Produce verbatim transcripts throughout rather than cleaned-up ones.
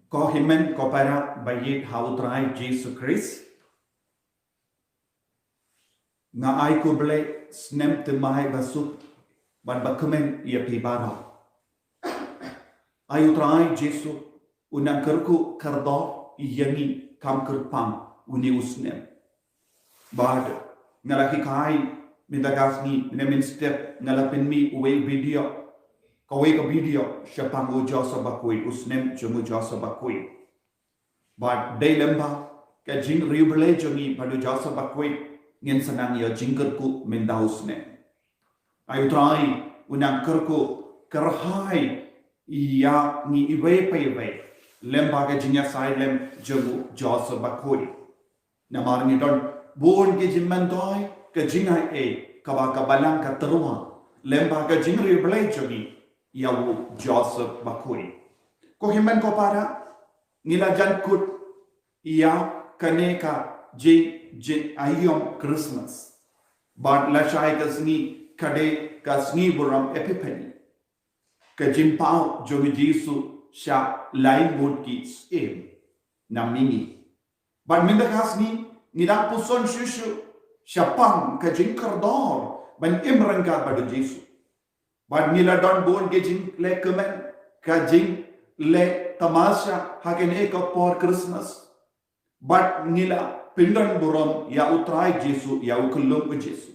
Ko hynmen ko para ba ïeit ha U Trai Jisu Khrist. Nga ai khublei snem thymmai ba suk bad ba kmen ïa phi baroh. Ai U Trai Jisu u nang kyrkhu kyrdoh ïa ngi kam kyrpang une u snem. Bad nga la hikai mynta ka sngi mynne mynstep nga la pynmih uwei u video, kawei ka video shaphang u Joseph Bakhuid, u snem jong u Joseph Bakhuid. Bad dei lyngba ka jingriewblei jong ngi bad u Joseph Bakhuid ngin sa nang ïoh jingkyrkhu mynta u snem. Ai U Trai u nang kyrkhu kyrhai ïa ngi iwei pa iwei lyngba ka jingïasaid lem jong u Joseph Bakhuid. Namar ngi don bun ki jingmyntoi, ka jingai ei kaba ka Balang ka tyrwa lyngba ka jingriewblei jong ngi ïa u Joseph Bakhuid. Ko hynmen ko para, ngi la jan kut ïa kane ka jing, jing aïom Christmas. Bad lashai ka sngi ka dei ka sngi burom Epiphany, ka jingpaw jong u Jisu sha lai ngut ki syiem na mihngi. Bad mynta ka sngi ngi dang puson shuh shuh shaphang ka jingkordor ban im ryngkat bad u Jisu. Bad ngi la don bun ki jingleh kmen, ka jingleh tamasha ha kane ka por Christmas. Bad ngi la pyndon burom ïa U Trai Jisu, ïa u khyllung u Jisu.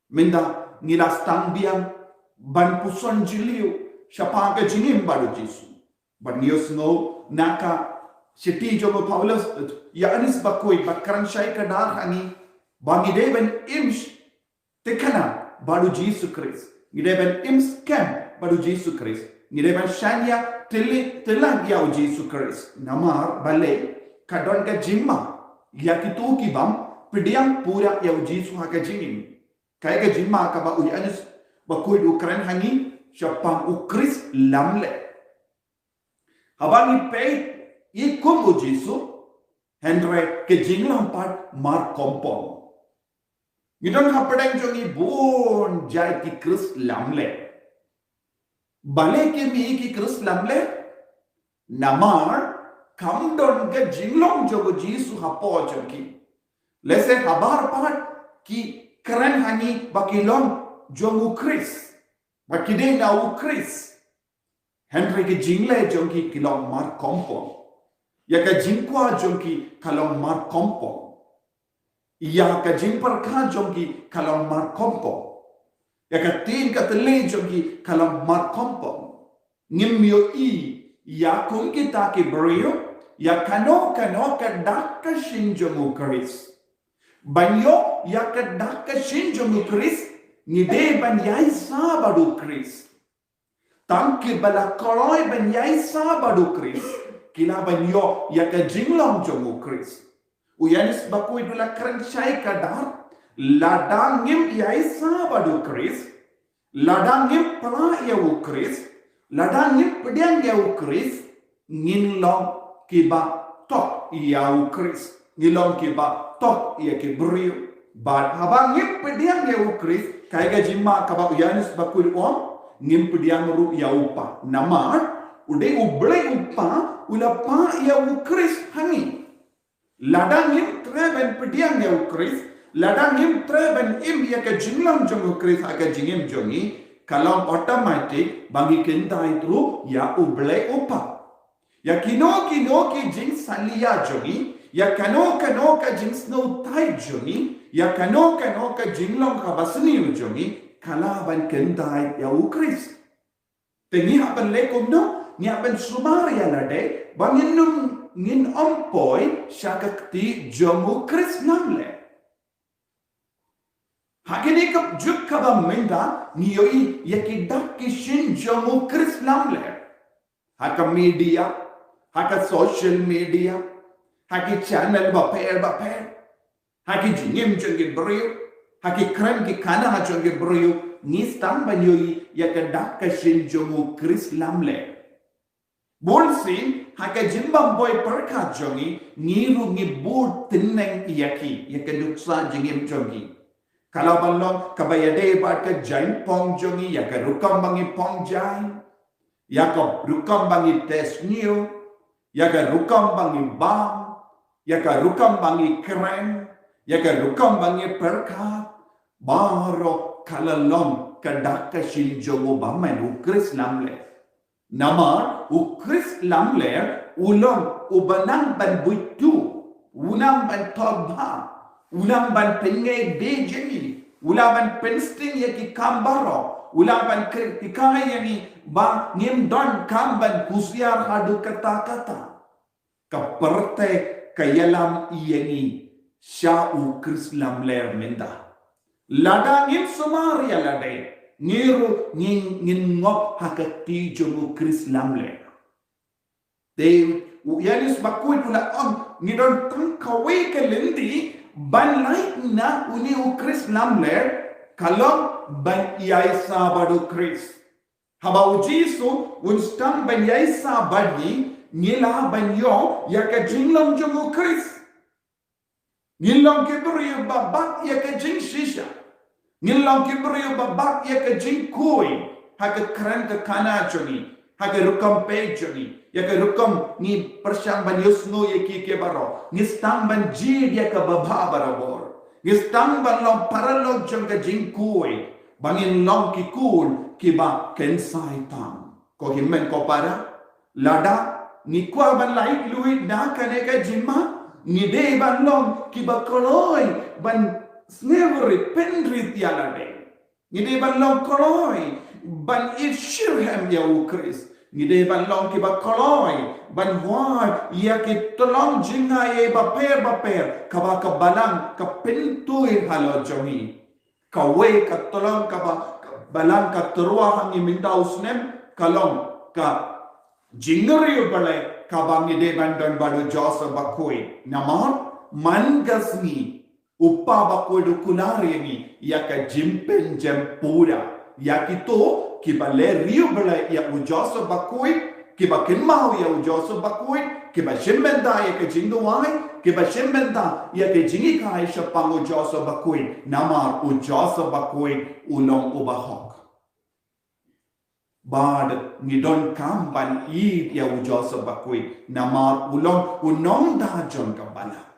Mynta ngi la sdang biang ban puson jylliew shaphang ka jingim bad u Jisu. Bad ngi ïohsngew na ka shithi jong u Paulus, Ïoannis Bakhuid ba kren shai kdar ha ngi ba ngi dei ban im sh- thikna bad u Jisu Khrist. Ngi dei ban im skhem bad u Jisu Khrist. Ngi dei ban shaniah tylli tyllang ïa u Jisu Khrist. Namar balei ka don ka jingma ïa kito ki bym pdiang pura ïa u Jisu ha ka jingim. Kaei ka jingma kaba u Ïoannis Bakhuid u kren ha ngi shaphang u Khrist lamleh. Haba ngi peit ïa kum u Jisu, hynrei ka jinglong pat markongpong. Ngi don hapdeng jong ngi bun jait ki Khrist lamleh. Balei ki mih ki Khrist lamleh? Namar kam don ka jinglong jong u Jisu hapoh jong ki. Lehse habar pat ki kren ha ngi ba ki long jong u Khrist, ba ki dei na u Khrist. Hynrei ki jingleh jong ki ki long markongpong. Ïa ka jingkwah jong ki ka long markongpong. Ïa ka jingpyrkhat jong ki ka long markongpong. Ïa ka ktien ka tynrai jong ki ka long markongpong. Ngim ïohi ïa kum kita ki briew ïa kano kano ka dak ka shin jong u Khrist. Ban ïoh ïa ka dak ka shin jong u Khrist, ngi dei ban ïai sah bad u Khrist. Tang kiba la kloi ban ïai sah bad u Khrist ki lah ban ïoh ïa ka jinglong jong u Khrist. U Ïoannis Bakhuid u la kren shai kdar, lada ngim ïai sah bad u Khrist, lada ngim pla ïa u Khrist, lada ngim pdiang ïa u Khrist, ngin long kiba tok ïa u Khrist, ngin long kiba tok ïa ki briew. Bad haba ngim pdiang ïa u Khrist, kaei ka jingma kaba u Ïoannis Bakhuid u ong, ngim pdiang ruh ïa u Pa. Namar u dei U Blei u Pa u la pah ïa u Khrist ha ngi. Lada ngim treh ban pdiang ïa u Khrist, lada ngim treh ban im ïa ka jinglong jong u Khrist ha ka jingim jong ngi, ka long automatic ba ngi kyntait ruh ïa U Blei u Pa. Ïa kino kino ki jingsalia jong ngi, ïa kano kano ka jingsngewtynnad jong ngi, ïa kano kano ka jinglong kaba sniew jong ngi, ka lah ban kyntait ïa u Khrist. Te ngi hap ban leh kumno, ngi hap ban sumar ïa lade ba ngin ym, ngin ym poi sha ka kti jong u Khrist lamleh. Ha kine ki juk kaba mynta ngi ïohi ïa ki dak ki shin jong u Khrist lamleh. Ha ka media, ha ka social media, ha ki channel bapher bapher, ha ki jingim jong ki briew, ha ki kren ki khana jong ki briew, ngi sdang ban ïohi ïa ka dak ka shin jong u Khrist lamleh. Bunsien ha ka jingbym poi pyrkhat jong ngi, ngi ruh ngi bud tneng ïa ki, ïa ka nuksa jingim jong ngi. Ka lah ban long kaba ïadei bad ka jingpong jong ngi, ïa ka rukom ba ngi pong jaiñ, ïa ka rukom ba ngi teh sniew, ïa ka rukom ba ngi bam, ïa ka rukom ba ngi kren, ïa ka rukom ba ngi pyrkhat, baroh ka la long ka dak ka shin jong u bymman, u Khrist lamler. Namar u Khrist lamler u long uba nang ban buit tuh, u nang ban tobha, u nang ban pynngeit de jingim, u la ban pynsting ïa ki kam baroh, u la ban kri-, hikai ïa ngi ba ngin donkam ban husiar haduh katta katta. Ka pyrthei ka ïalam ïa ngi sha u Khrist lamler mynta. Lada ngim sumar ïa lade, ngi ruh ngin, ngin ngop ha ka kti jong u Khrist lamler. Te u Ïoannis Bakhuid u la ong, ngi don tang kawei ka lynti ban lait na une u Khrist lamler, ka long ban ïaishah bad u Khrist. Haba u Jisu un sdang ban ïaishah bad ngi, ngi lah ban ïoh ïa ka jinglong jong u Khrist. Ngin long ki briew ba bak ïa ka jingshisha. Ngin long ki briew ba bak ïa ka jingkhuid ha ka kren ka khana jong ngi, ha ka rukom peit jong ngi, ïa ka rukom ngi pyrshang ban ïohsngew ïa ki, ki baroh. Ngi sdang ban jied ïa kaba bha barabor. Ngi sdang ban long paralok jong ka jingkhuid, ba ngin long ki khun kiba kynsai tam. Ko hynmen ko para, lada ngi kwah ban lait luid na kane ka jingma, ngi dei ban long kiba kloi ban sngewrit pynrit ïa lade. Ngi dei ban long kloi ban ïeit shitrhem ïa u Khrist. Ngi dei ban long kiba kloi ban wad ïa ki tyllong jingaiei bapher bapher kaba ka Balang ka pyntuid halor jong ngi. Kawei ka tyllong kaba ka Balang ka tyrwa ha ngi mynta u snem ka long ka jingriewblei kaba ngi dei ban don bad u Joseph Bakhuid. Namar man ka sngi u Kpa Bakhuid u kular ïa ngi ïa ka jingpynjem pura. Ïa kito kiba leh riewblei ïa u Joseph Bakhuid, kiba kynmaw ïa u Joseph Bakhuid, kiba shim bynta ïa ka jingduwai, kiba shim bynta ïa ka jinghikai shaphang u Joseph Bakhuid, namar u Joseph Bakhuid u long uba hok. Bad ngi donkam ban ïeit ïa u Joseph Bakhuid, namar u long u nongda jong ka Balang.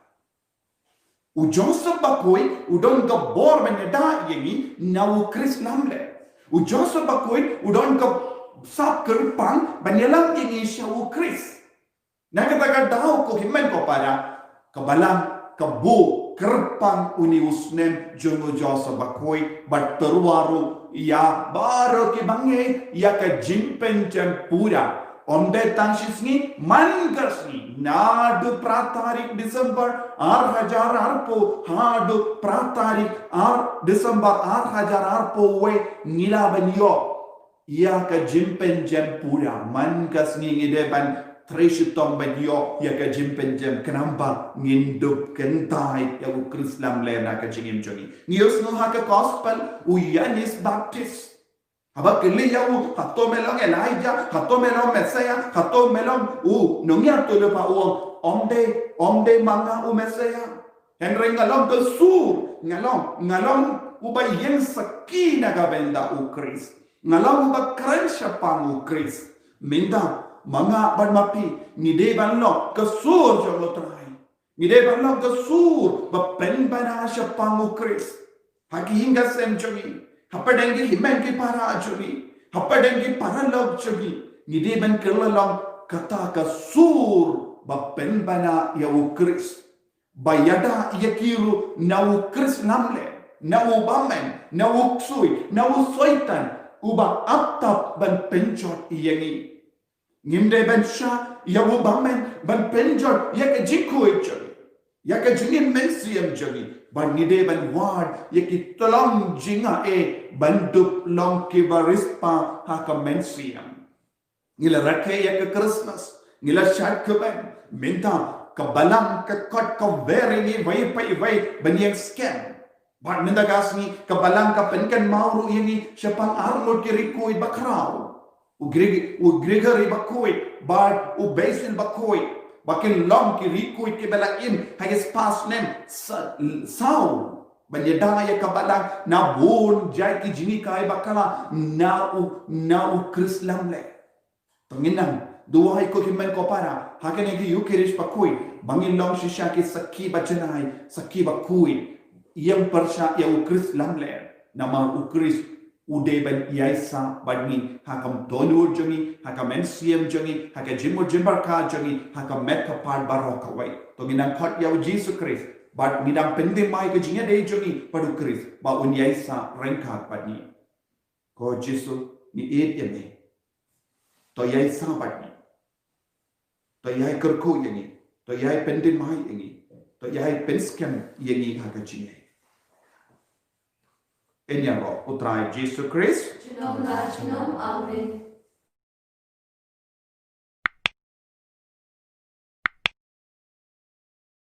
U Joseph Bakhuid u don ka bor ban ïada ïa ngi na u Khrist lamler. U Joseph Bakhuid u don ka sap kyrpang ban ïalam ïa ngi sha u Khrist. Na kata ka daw ko hynmen ko para, ka Balang ka buh kyrpang une u snem jong u Joseph Bakhuid bad tyrwa ruh ïa baroh ki bangeit ïa ka jingpynjem pura. Ym dei tang shisngi, man ka sngi, naduh phra tarik December ar hajar arphew haduh phra tarik ar December ar hajar arphew wei ngi lah ban ïoh ïa ka jingpynjem pura. Man ka sngi ngi dei ban trei shitom ban ïoh ïa ka jingpynjem khnang ba ngin dup kyntait ïa u Khrist lamler na ka jingim jong ngi. Ngi ïohsngew ha ka gospel u Ïoannis Baptist haba kylli ïa u, hato me long Elijah, hato me long Messiah, hato me long u nongïathuhlypa? U ong, ym dei, ym dei ma nga u Messiah. Hynrei nga long ka sur, nga long, nga long uba ïeng sakhi na ka bynta u Khrist. Nga long uba kren shaphang u Khrist. Mynta ma nga bad ma phi ngi dei ban long ka sur jong u Trai. Ngi dei ban long ka sur ba pynbna shaphang u Khrist. Ha ki ïing ki sem jong ngi, hapdeng ki hynmen ki para jong ngi, hapdeng ki paralok jong ngi, ngi dei ban kylla long kata ka sur ba pynbna ïa u Khrist. Ba ïada ïa ki ruh na u Khrist lamler, na u bymman, na u ksuid, na u soitan uba ap tap ban pynjot ïa ngi. Ngim dei ban shah ïa u bymman ban pynjot ïa ka jingkhuid jong ngi, ïa ka jingim mynsiem jong ngi. Bad ngi dei ban wad ïa ki tyllong jingaiei ban dup long kiba riewspah ha ka mynsiem. Ngi la rakhe ïa ka Christmas, ngi la shad kmen. Mynta ka Balang ka kot ka wer ïa ngi wei pa wei ban ïeng skhem. Bad mynta ka sngi ka Balang ka pynkynmaw ruh ïa ngi shaphang arngut ki riewkhuid bakhraw, u Gre-, u Gregory Bakhuid bad u Basil Bakhuid, ba kin long ki riewkhuid kiba la im ha ki spah snem sa-, saw ban ïada ïa ka Balang na bun jait ki jinghikai bakla na u, na u Khrist lamler. To ngin nang Duwai ko hynmen ko para, ha kane ka Eucharist bakhuid, ba ngin long shisha ki sakhi ba janai, sakhi bakhuid, ïeng pyrshah ïa u Khrist lamler, namar u Khrist u dei ban ïaisah bad ngi, ha ka dohnud jong ngi, ha ka mynsiem jong ngi, ha ka jingmut jingpyrkhat jong ngi, ha ka met ka phad baroh kawei. To ngin nang khot ïa u Jisu Khrist, bad ngin nang pynthymmai ka jingïadei jong ngi bad u Khrist, ba un ïaisah ryngkat bad ngi. Ko Jisu, ngi ïeit ïa me. To ïaisah bad ngi. To ïai kyrkhu ïa ngi. To ïai pynthymmai ïa ngi. To ïai pynskhem ïa ngi ha ka jingïeit. Yn ïaroh u Trai Jisu Khrist. Junom la junom, amen.